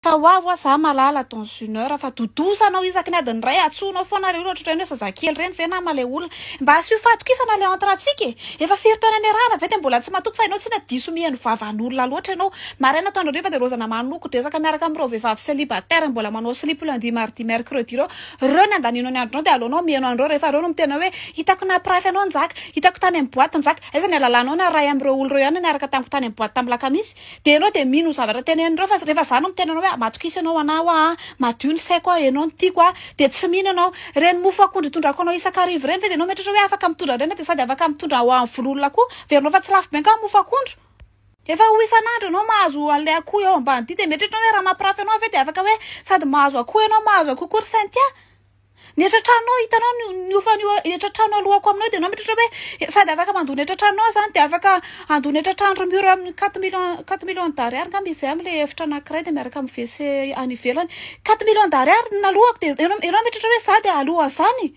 Fa ho avy hoa za malala dans une heure fa dodosa anao isaky ny adiny iray antsoinao foana re olona ohatr'ireny hoe zazakely ireny ve nama le olona. Mba asio fahatokisana le entre antsika e! Efa firy taona niarahana ve dia mbola tsy matoky fa ianao tsinona diso mihaino vavan'olona loatra ianao. Maraina atoandro hariva dia lozana manoko-dresaka miaraka amin'ireo vehivavy célibataire mbola manao slip lundi mardi mercredi ireo. Ireo ny andanianao ny andronao dia aleonao mihaino an'ireo rehefa ireo no miteny hoe hitako nampirafy anao Njaka, hitako tany amin'ny boite Njaka. Aiza ny halalanao na iray amin'ireo olona ireo ihany no niaraka tamiko tany amin'ny boite tamin'ny lakamisy? Dia ianao dia mino ny zavatra tenenin'ireo fa rehefa za no miteny anao hoe matokisa ianao anah hoa a, madio ny saiko aho, ianao no tiako a, dia tsy mino ianao. Ireny mofo akondro itondrako anao isan-kariva ireny ve dia ianao mieritreritra hoe afaka mitondra ireny dia sady afaka mitondra ho an'ny volon'olona koa? Heverinao fa tsy lafo be angaha ny mofo akondro? Efa ho isan'andro ianao mahazo an'ilay akoho eo ambanidia dia mieritreritra ianao hoe raha mampirafy anao ve dia afaka hoe sady mahazo akoho ianao mahazo akoho koa ry Cynthia? Ny hetra-tranonao hitanao ny ny hofan'io hetra-trano aloako aminao dia ianao mieritreritra hoe sady afaka mandoa ny hetra-tranonao izany dia afaka handoa ny hetra-trano ry Miora amin'ny quatre millions quatre millions d'ariary angamba izay amin'ilay efitra anankiray dia miaraka amin'ny WC any ivelany. Quatre millions d'ariary no naloako dia ianao ianao mieritreritra hoe za dia haloa an'izany?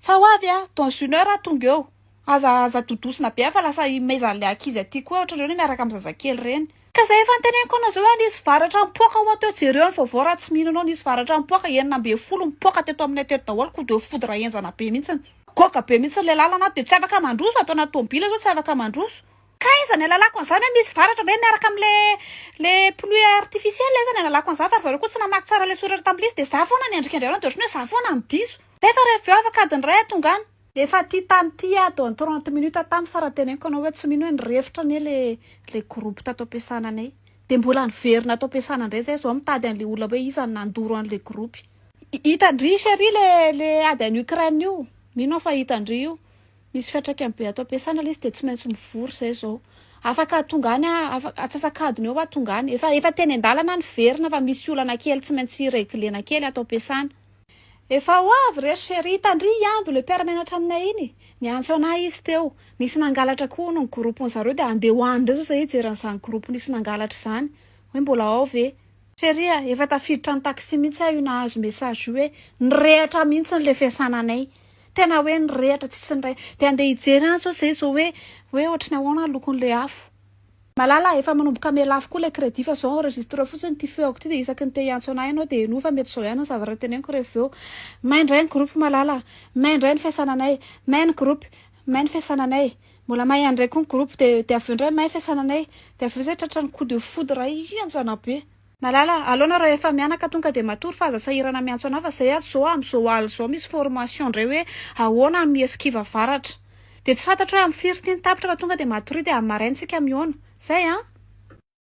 Fa ho avy aho, dans une heure aho tonga eo. Aza aza dodosina be aho fa lasa imaizan'ilay ankizy aty koa ohatran'ireny hoe miaraka amin'ny zazakely ireny. Ka zay efa noteneniko anao zao hoe nisy varatra nipoaka ho'a teo jereo ny vaovao raha tsy mino anao nisy varatra nipoaka 16 nipoaka teto aminay teto daholo coup de foudre henjana be mihitsiny. Goaka be mihitsiny ilay lalana ato dia tsy afaka mandroso ato anaty tomobile zao tsy afaka mandroso. Ka aiza ny alalako an'izany hoe misy varatra ve miaraka amin'le le pluie artificielle aiza ny alalako an'izany fa ry zareo koa tsy namaky tsara ilay soratra tamin'ilay izy dia za foana ny endrikendrehana dia ohatran'ny hoe za foana no diso. Zay fa rehefa avy eo afaka adiny iray aho tonga any. Efa aty tamin'ity aho dans 30 minutes tamy fa raha teneniko anao hoe tsy mino hoe nirefotra anie le le groupe tato am-piasana anay. Dia mbola niverina ato am-piasana indray zay zao mitady an'le olona hoe iza no nandoro an'le groupe. Hitan-dry chérie le le ady any Ukraine io. Mino aho fa hitan-dry io. Misy fiantraikany be ato am-piasana ilay izy dia tsy maintsy mivory izay izao. Afaka tonga any aho, afaka atsasak'adiny eo aho tonga any. Efa efa teny an-dalana aho niverina fa misy olana kely tsy maintsy reglena kely ato am-piasana. Efa ho avy re ry chérie, hitan-dry i Ando ilay mpiara-mianatra aminay iny. Niantso anah izy teo. Nisy nangalatra koa hono ny groupe-ny zareo dia handeha ho any indray izao izahay hijery an'izany groupe nisy nangalatra izany. Hoe mbola ao ve? Chérie a, efa tafiditra ny taxi mihitsy aho io nahazo message io hoe nirehatra mihitsy ilay fiasana anay. Tena hoe nirehatra tsisy niray. Dia andeha hijery any zao zay zao hoe hoe ohatry ny ahoana ny lokon'ilay afo. Malala a, efa manomboka mihalafo koa ilay crédit fa zao enregistre fotsiny ity feoko ity dia isaky ny te hiantso anah ianao dia henoy fa mety izao ihany ny zavatra teneniko rehefa avy eo. May indray ny groupe Malala a, may indray ny fiasana anay, may ny groupe, may ny fiasana anay. Mbola may ihany indray koa ny groupe dia dia avy eo indray may ny fiasana anay. Dia avy eo zay tratran'ny coup de foudre henjana be. Malala, aleo nareo efa mianaka tonga dia matory fa aza sahirana miantso anah fa zay ato zao amzao alina zao misy formation ndray hoe ahoana ny mi-esquive varatra. Dia tsy fantatro hoe am firy ty ny tapitra fa tonga dia matoria dia am maraina tsika mihaona. Zay an!